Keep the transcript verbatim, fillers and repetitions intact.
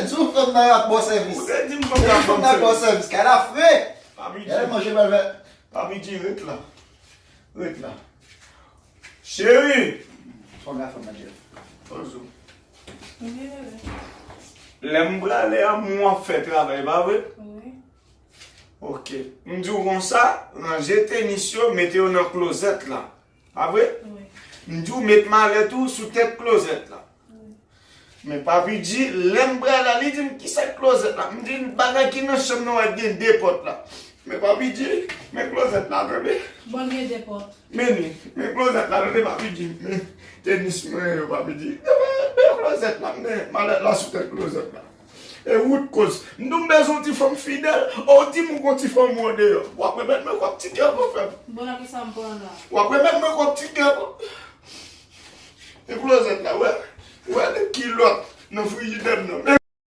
Di w fanm nan ap ba w sèvis. Ou te di m fanm nan ap ba w sèvis. Kay la fre. Papi G. Gade manje m al fè. Papi G, ret la. Ret la. Cheri. Fanm nan, fanm nan, Jeff. Bonjou. Wi, bebe. Lè m prale a, mwen ap fè travay, pa vre? Wi. Ok. M di w konsa, ranje tenis yo, mete yo nan klozèt la. Pa vre? Wi. M di w met malèt ou sou tèt klozèt la. Wi. Men Papi G, lè m prale a, li di m, "Kisa k klozèt la?" M di, "Bagay ki nan chanm nan, wè gen de pòt la." Men Papi G, men klozèt la, tande. Bon, gen de pòt. Men li, men klozèt la, tande, Papi G. Men tenis mwen yo, Papi G. Men, men klozèt la, men malèt la sou tèt klozèt la. E wout koz. M di w m bezwen yon ti fanm fidèl. O, w di m ou gon ti fanm ou andeyò. W ap remèt mwen kòb tikè pou fè m. Bon, nan ki sa m pran la? W ap remèt mwen kòb tikè pou. E klozèt la, wè. Wè de kilòt nan frijidè m nan. Men